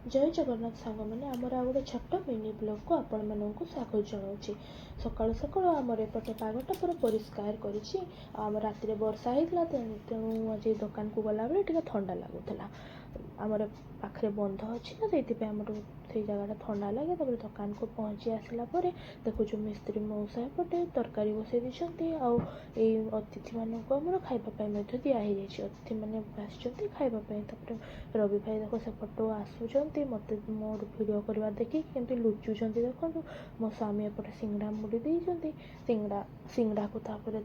ଜୟ ଜଗନ୍ନାଥ ସାଙ୍ଗମାନେ, ଆମର ଆଉ ଗୋଟେ ଛୋଟ ମିନି ବ୍ଲଗ୍କୁ ଆପଣମାନଙ୍କୁ ସ୍ୱାଗତ ଜଣାଉଛି। ସକାଳୁ ସକାଳୁ ଆମର ଏପଟେ ପାଗଟା ପୁରା ପରିଷ୍କାର କରିଛି ଆଉ ଆମ ରାତିରେ ବର୍ଷା ହେଇଥିଲା, ତେଣୁ ଆଜି ଦୋକାନକୁ ଗଲାବେଳେ ଟିକେ ଥଣ୍ଡା ଲାଗୁଥିଲା। ଆମର ପାଖରେ ବନ୍ଧ ଅଛି ନା, ସେଇଥିପାଇଁ ଆମର ସେଇ ଜାଗାଟା ଥଣ୍ଡା ଲାଗେ। ତାପରେ ଦୋକାନକୁ ପହଞ୍ଚି ଆସିଲା ପରେ ଦେଖୁଛୁ, ମିସ୍ତ୍ରୀ ମଉସା ଏପଟେ ତରକାରୀ ବସେଇ ଦେଇଛନ୍ତି ଆଉ ଏଇ ଅତିଥିମାନଙ୍କୁ ଆମର ଖାଇବା ପାଇଁ ମଧ୍ୟ ଦିଆ ହେଇଯାଇଛି। ଅତିଥିମାନେ ଆସିଛନ୍ତି ଖାଇବା ପାଇଁ। ତାପରେ ରବି ଭାଇ ଦେଖ ସେପଟୁ ଆସୁଛନ୍ତି, ମୋତେ ମୋର ଭିଡ଼ିଓ କରିବା ଦେଖିକି କେମିତି ଲୁଚୁଛନ୍ତି ଦେଖନ୍ତୁ। ମୋ ସ୍ୱାମୀ ଏପଟେ ସିଙ୍ଗଡ଼ା ମୁଡ଼ି ଦେଇଛନ୍ତି। ସିଙ୍ଗଡ଼ାକୁ ତାପରେ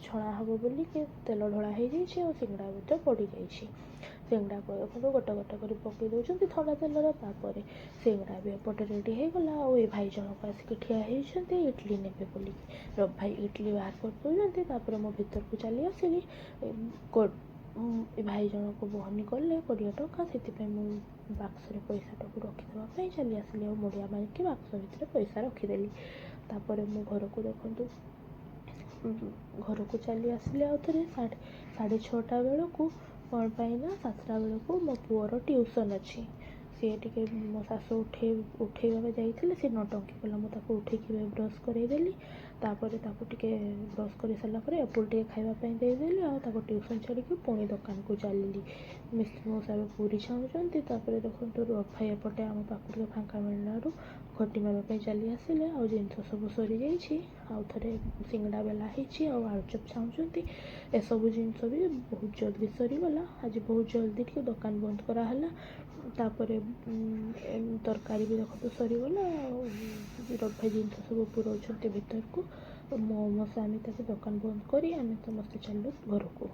ଛଣା ହେବ ବୋଲିକି ତେଲ ଢଳା ହେଇଯାଇଛି ଆଉ ସିଙ୍ଗଡ଼ା ମଧ୍ୟ ପଡ଼ିଯାଇଛି। ସିଙ୍ଗଡ଼ାକୁ ଦେଖନ୍ତୁ, ଗୋଟେ ଗୋଟେ କରି ପକାଇ ଦେଉଛନ୍ତି ଥଣ୍ଡା ତେଲରେ। ତାପରେ ସିଙ୍ଗଡ଼ା ବି ଏପଟେ ରେଡ଼ି ହେଇଗଲା ଆଉ ଏ ଭାଇ ଜଣକ ଆସିକି ଠିଆ ହେଇଛନ୍ତି ଇଡ଼ଲି ନେବେ ବୋଲିକି। ରବି ଭାଇ ଇଡ଼ଲି ବାହାର କରିଦେଉଛନ୍ତି। ତାପରେ ମୁଁ ଭିତରକୁ ଚାଲି ଆସିଲି। ଏ ଭାଇ ଜଣକ ବହନି କଲେ 20 ଟଙ୍କା, ସେଥିପାଇଁ ମୁଁ ବାକ୍ସରେ ପଇସାଟାକୁ ରଖିଦେବା ପାଇଁ ଚାଲି ଆସିଲି ଆଉ ମୁଡ଼ିଆ ମାରିକି ବାକ୍ସ ଭିତରେ ପଇସା ରଖିଦେଲି। ତାପରେ ମୁଁ ଘରକୁ ଦେଖନ୍ତୁ, ଘରକୁ ଚାଲି ଆସିଲି ଆଉ ଥରେ 6:30 ବେଳକୁ। କ'ଣ ପାଇଁ ନା 7ଟା ବେଳକୁ ମୋ ପୁଅର ଟ୍ୟୁସନ୍ ଅଛି। ସିଏ ଟିକେ ମୋ ଶାଶୁ ଉଠେଇବାକୁ ଯାଇଥିଲେ, ସେ ନଟଙ୍କି କଲା। ମୁଁ ତାକୁ ଉଠେଇକି ବ୍ରସ୍ କରେଇଦେଲି। ତାପରେ ତାକୁ ଟିକେ ବ୍ରସ୍ କରିସାରିଲା ପରେ ଏପୁଲ୍ ଟିକେ ଖାଇବା ପାଇଁ ଦେଇଦେଲି ଆଉ ତାକୁ ଟ୍ୟୁସନ୍ ଛାଡ଼ିକି ପୁଣି ଦୋକାନକୁ ଚାଲିଲି। ମିସ୍ତ୍ରୀ ମଉସା ଏବେ ପୁରୀ ଛାଣୁଛନ୍ତି। ତାପରେ ଦେଖନ୍ତୁ, ଭାଇ ଏପଟେ ଆମ ପାଖକୁ ଟିକେ ଫାଙ୍କା ମିଳିଲାରୁ ଖଟି ମାରିବା ପାଇଁ ଚାଲି ଆସିଲେ ଆଉ ଜିନିଷ ସବୁ ସରିଯାଇଛି। ଆଉ ଥରେ ସିଙ୍ଗଡ଼ା ବେଲା ହେଇଛି ଆଉ ଆଳୁଚପ୍ ଛାଣୁଛନ୍ତି। ଏସବୁ ଜିନିଷ ବି ବହୁତ ଜଲ୍ଦି ସରିଗଲା। ଆଜି ବହୁତ ଜଲ୍ଦି ଟିକେ ଦୋକାନ ବନ୍ଦ କରାହେଲା। ତାପରେ ତରକାରୀ ବି ଦେଖନ୍ତୁ ସରିଗଲା ଆଉ ରବି ଭାଇ ଜିନିଷ ସବୁ ପୁରଉଛନ୍ତି ଭିତରକୁ। ମୁଁ, ମୋ ସ୍ୱାମୀ ତାକୁ ଦୋକାନ ବନ୍ଦ କରି ଆମେ ସମସ୍ତେ ଚାଲିଲୁ ଘରକୁ।